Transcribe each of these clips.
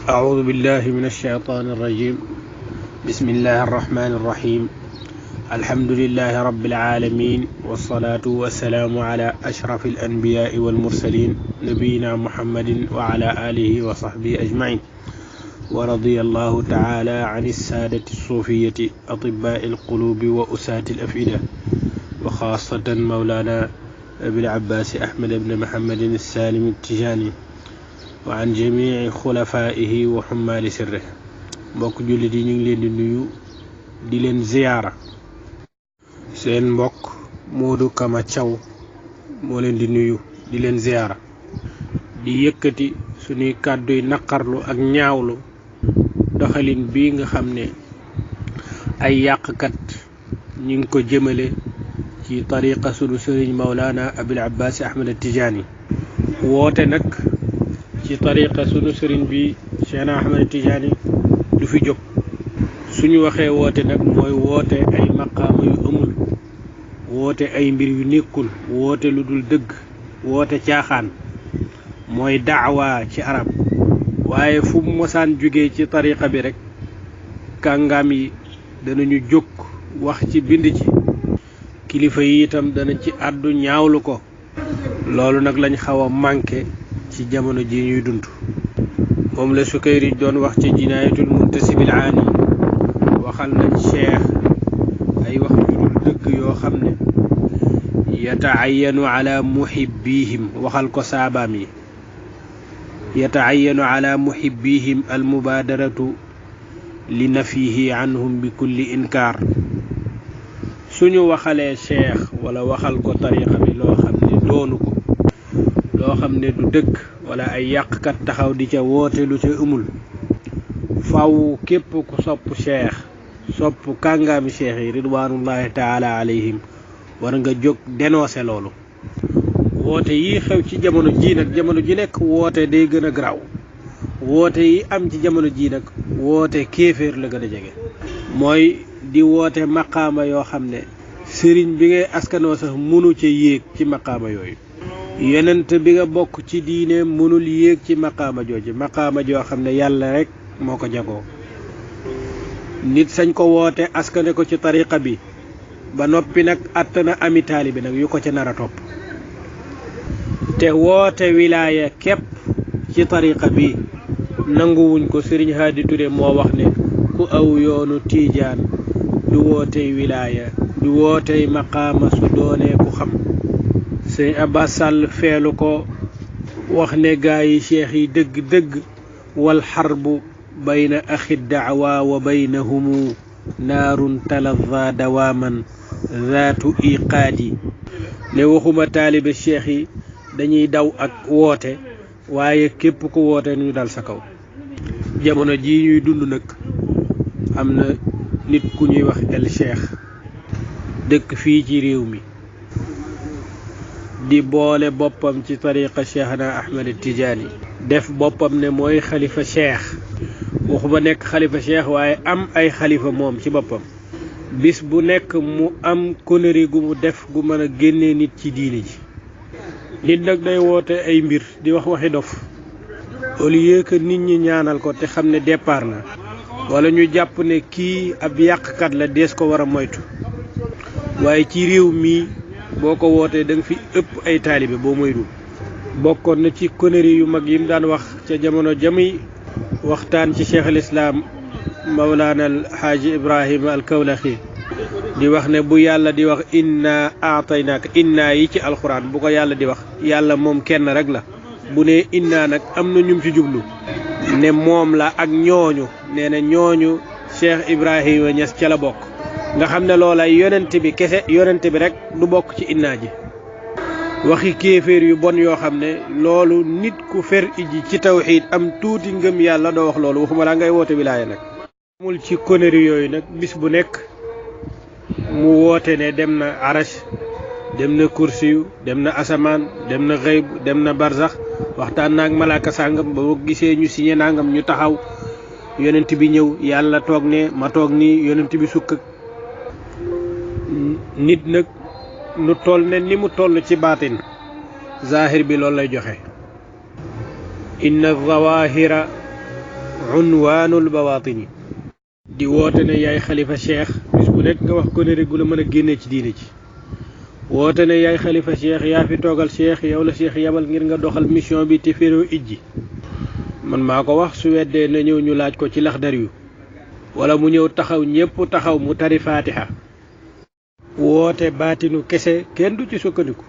أعوذ بالله من الشيطان الرجيم. بسم الله الرحمن الرحيم. الحمد لله رب العالمين، والصلاة والسلام على أشرف الأنبياء والمرسلين نبينا محمد وعلى آله وصحبه أجمعين. ورضي الله تعالى عن السادة الصوفية أطباء القلوب وأساة الأفئدة، وخاصة مولانا أبي العباس أحمد بن محمد السالم التجاني، وعن جميع خلفائه وحمال سره. mbokk jullit yi ñu ngi leen di nuyu di leen ziyaara. seen mbokk Modou Kama Thiaw moo leen di nuyu di leen ziyaara, di yëkkati suñuy kàdduy naqarlu ak ñaawlu doxalin bii nga xam ne ay yàqkat ñu ngi ko jëmale ci tariqa sunu sëriñ Mawlana Abil Abbas Ahmad Tijaani. woote nag ci tariqa sunu sëriñ bi Cheikh Ahmad Tijaani du fi jóg. suñu waxee woote nag mooy woote ay maqaama yu amul, woote ay mbir yu nekkul, woote lu dul dëgg, woote caaxaan, mooy daawa ci arab. waaye fu mu mosaan jógee ci tariqa bi rek kàngaam yi danañu jóg wax ci, bind ci. kilifa yi itam danañ ci àddu ñaawlu ko. loolu nag lañ xaw a manqué ci jamono ji ñuy dund. moom la Sukayri doon wax ci jinaayatul muntasibil aani. waxal nañ cheikh ay wax yu dul dëgg yoo xam ne yataayanu ala muhibbihim, waxal ko saabaam yi, yataayanu ala muhibbihim almubaadaratu li nafihi anhum bi kulli inkaar. suñu waxalee cheikh wala waxal ko tariqa bi loo xam ne doonu ko, loo xam ne du dëgg, wala ay yàqkat taxaw di ca woote lu ca amul, faw képp ku sopp cheikh, sopp kàngaami cheikh yi ridwanullahi taala alayhim, war nga jóg dénoncé loolu. woote yi xew ci jamono ji nag, jamono ji nekk woote day gën a garaaw. woote yi am ci jamono ji nag woote kéeféer la gën a jege. mooy di woote maqaama yoo xam ne sëriñ bi ngay askanoo sax mënu ca yéeg ci maqaama yooyu. yonent bi nga bokk ci diine mënul yéeg ci maqaama jooju, maqaama joo xam ne yàlla rek moo ko jagoo. nit sañ ko woote askane ko ci tariqa bi ba noppi nag attana ami taalibi nag yu ko ca nar a topp. te woote wilaaya képp ci tariqa bi nanguwuñ ko. Sëriñ Haadi Ture moo wax ne ku aw yoonu tiijaan du wootey wilaaya, du wootey maqaama su doonee ku xam. Sëriñ Abbas Sall feelu ko wax ne gaa yi cheikh yi dëgg-dëgg wal xarbu bayna axi daawa wa baynahumu naarun talazza dawaaman zaatu iqaadi. ne waxuma taalibe cheikh yi dañuy daw ak woote, waaye képp ku woote ñu dal sa kaw. jamono ji ñuy dund nag am na nit ku ñuy wax el cheikh dëkk fii ci réew mi, di boole boppam ci tariqa Cheikhna Ahmad Tijaani, def boppam ne mooy xalifa cheikh. waxuma nekk xalifa cheikh waaye am ay xalifa moom ci boppam. bis bu nekk mu am konëri gu mu def gu mën a génnee nit ci diini ji. nit nag day woote ay mbir di wax waxi dof, au lieu que nit ñi ñaanal ko te xam ne départ na, wala ñu jàpp ne kii ab yàqkat la, dees ko war a moytu. waaye ci réew mi boo ko wootee da nga fi ëpp ay taalibe boo moytu. bokkoon na ci konëri yu mag yi mu daan wax ca jamono jamuy waxtaan ci cheikh al islam Mawlana al Haaji Ibrahima al Kawlaxi, di wax ne bu yàlla di wax inna aataynaaka, inna yi ci alxuraan bu ko yàlla di wax, yàlla moom kenn rek la. bu ne inna nag am na ñum ci jublu ne moom la ak ñooñu. nee na ñooñu Cheikh Ibrahima Ñas ca la bokk. nga xam ne loola yonent bi kese, yonent bi rek du bokk ci inna ji. waxi kéeféer yu bon yoo xam ne loolu nit ku fer iji ci tawxiid am tuuti ngëm yàlla doo wax loolu, waxuma laa ngay woote wilaaya nag. amul ci konëri yooyu nag bis bu nekk mu woote ne dem na arash, dem na kursiyu, dem na asamaan, dem na xëyb, dem na barzax, waxtaan naag malaaka sàngam, ba boo gisee ñu signé nangam, ñu taxaw yonent bi ñëw, yàlla toog ne ma toog nii, yonent bi sukk. nit nag nu toll ne ni mu toll ci baatin, zahir bi loolu lay joxe. inna zawahira unwaanul bawaatini di woote ne yaay xalifa cheikh bis bu nekk nga wax ko ne rek gu la mën a génnee ci diine ci woote ne yaay xalifa cheikh yaa fi toogal cheikh yow la cheikh yabal ngir nga doxal mission bi te féréw ijji man maa ko wax su weddee na ñëw ñu laaj ko ci laxdar yu wala mu ñëw taxaw ñépp taxaw mu tari faatiha woote baatinu kese kenn du ci sukkandiku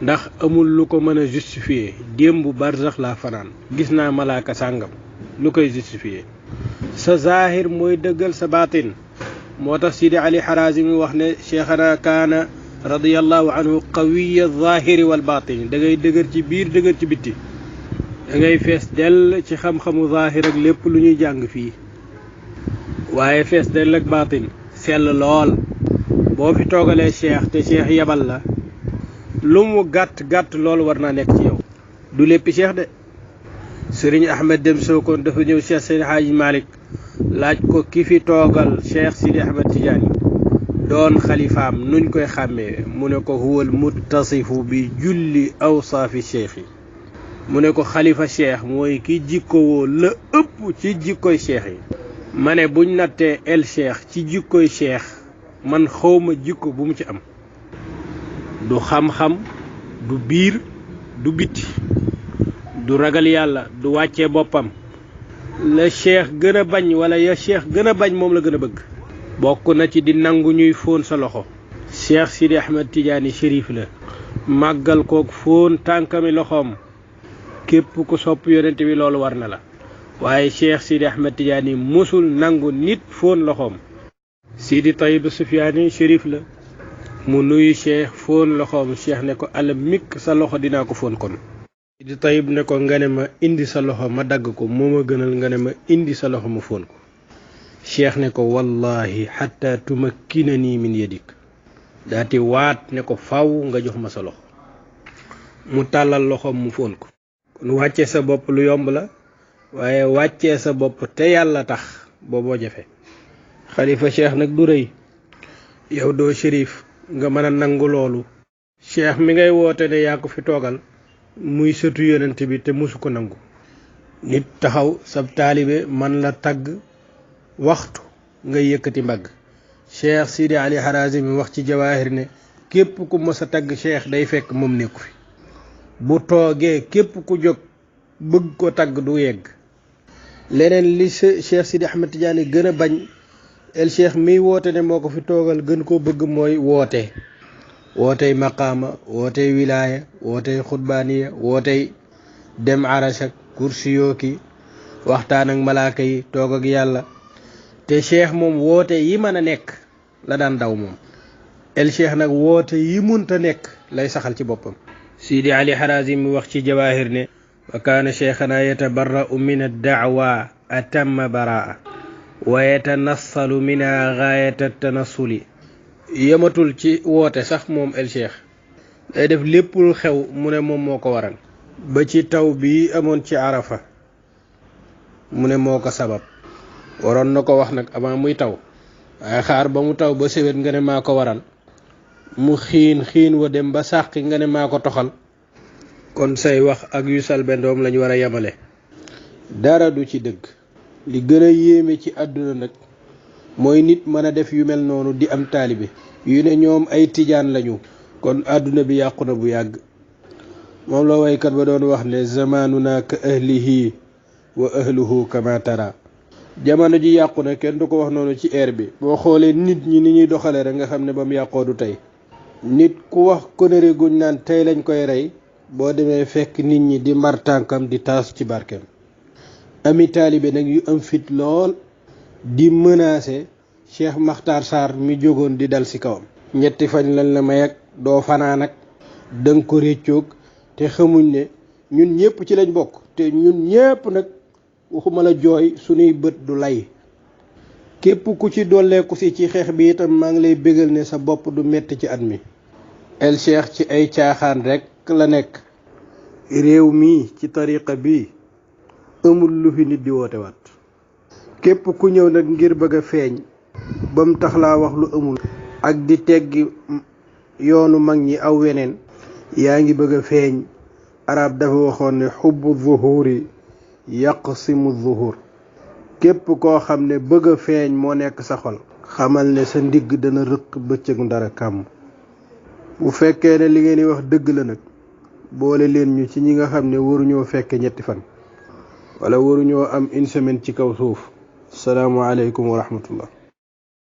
ndax amul lu ko mën a justifier démb barzax laa fanaan gis naa malaaka sàngam lu koy justifier sa zahir mooy dëggal sa baatin moo tax Sidi Ali Harazimi wax ne cheikhana kaana radiyallahu anhu qawiya zahiri wal baatin da ngay dëgër ci biir dëgër ci bitti da ngay fees dell ci xam-xamu zahir ak lépp lu ñuy jàng fii waaye fees dell ak baatin sell lool boo fi toogalee cheikh te cheikh yebal la lu mu gàtt gàtt loolu war naa nekk ci yow du léppi cheikh de sëriñ Ahmed Dem Sokone dafa ñëw cheikh Seydi Hadji Malick laaj ko ki fi toogal cheikh Sidi Ahmed Tidiane doon xalifaam nuñ koy xàmmee mu ne ko huwal muttasifu bi julli awsaafi cheikh yi mu ne ko xalifa cheikh mooy ki jikkowoo la ëpp ci jikkoy cheikh yi ma ne buñ nattee el cheikh ci jikkoy cheikh man xawma jikko bu mu ci am du xam-xam du biir du bitti du ragal yàlla du wàccee boppam la cheikh gën a bañ wala ya cheikh gën a bañ moom la gën a bëgg bokk na ci di nangu ñuy fóon sa loxo cheikh Sidi Ahmed Tidiane Chérif la màggal kook fóon tànkami loxoom képp ku sopp yonent bi loolu war na la waaye cheikh Sidi Ahmed Tidiane mosul nangu nit fóon loxoom Sidi Tayyib Sufyaani Chérif la mu nuyu cheikh fóon loxoom cheikh ne ko alam mikk sa loxo dinaa ko fóon kon Sidi Tayyib ne ko nga ne ma indi sa loxo ma dagg ko moo ma gënal nga ne ma indi sa loxo ma fóon ko cheikh ne ko wallahi xatta tumakkinani min yadik daati waat ne ko faw nga jox ma sa loxo mu tàllal loxoom mu fóon ko kon wàccee sa bopp lu yomb la waaye wàccee sa bopp te yàlla tax booboo jafe xalifa cheikh nag du rëy yow doo shérif nga mën a nangu loolu cheikh mi ngay woote ne yaa ko fi toogal muy sëtu yonent bi te musu ko nangu nit taxaw sab taalibe man la tagg waxtu nga yëkkati mbagg cheikh Sidi Ali Harazimi wax ci jawaahir ne képp ku mës a tagg cheikh day fekk moom nekku fi bu toogee képp ku jóg bëgg ko tagg du yegg leneen li cheikh Sidi Ahmed Tidiane gën a bañ el cheikh miy woote ne moo ko fi toogal gën koo bëgg mooy wootey maqaama wootey wilaaya wootey xutbaaniya wootey dem arash ak kursi yooki waxtaan ak malaaka yi toog ak yàlla te cheikh moom woote yi mën a nekk la daan daw moom el cheikh nag woote yi munta nekk lay saxal ci boppam Sidi Ali Harazimi wax ci jawaahir ne wa kaana cheikhana yatabarra'u min ad-da'wa atamma baraa wa yatanassalu mina gaayata tanassuli yematul ci woote sax moom el cheikh day def lépp lu xew mu ne moom moo ko waral ba ci taw bi amoon ci arafa mu ne moo ko sabab waroon na ko wax nag avant muy taw waaye xaar ba mu taw ba sewet nga ne maa ko waral mu xiin wa dem ba sàqi nga ne maa ko toxal kon say wax ak yu salbendoom lañu war a yemale dara du ci dëgg li gën a yéeme ci àdduna nag mooy nit mën a def yu mel noonu di am taalibe yu ne ñoom ay tijaan lañu kon àdduna bi yàqu na bu yàgg moom la waykat ba doon wax ne zamanuna ka ahlihi wa ahluhu kama tara jamono ji yàqu na kenn du ko wax noonu ci air bi boo xoolee nit ñi ni ñuy doxale rek nga xam ne ba mu yàqoo du tey nit ku wax konëre guñ naan tey lañ koy rey boo demee fekk nit ñi di mar tànkam di taas ci barkeem ami taalibe nag yu am fit lool di menacer Cheikh Makhtar Sarr mi jógoon di dal ci kawam ñetti fañ lañ la may ak doo fanaan ak danga ko réccoog te xamuñ ne ñun ñëpp ci lañ bokk te ñun ñëpp nag waxuma la jooy suñuy bët du lay képp ku ci dolleeku si ci xeex bi itam maa ngi lay bégal ne sa bopp du metti ci at mi el cheikh ci ay caaxaan rek la nekk réew mi ci tariqa bi amul lu fi nit di woote waat képp ku ñëw nag ngir bëgg a feeñ ba mu tax laa wax lu amul ak di teggi yoonu mag ñi aw weneen yaa ngi bëgg a feeñ arab dafa waxoon ne xubbu zuhuri yaqsimu zuhur képp koo xam ne bëgg a feeñ moo nekk sa xol xamal ne sa ndigg dana rëq bëccëgu dara kàmm. bu fekkee ne li ngeen di wax dëgg la nag boole leen ñu ci ñi nga xam ne waruñoo fekke ñetti fan wala waruñoo am une semaine ci kaw suuf. salaamu aleykum wa rahmatullah.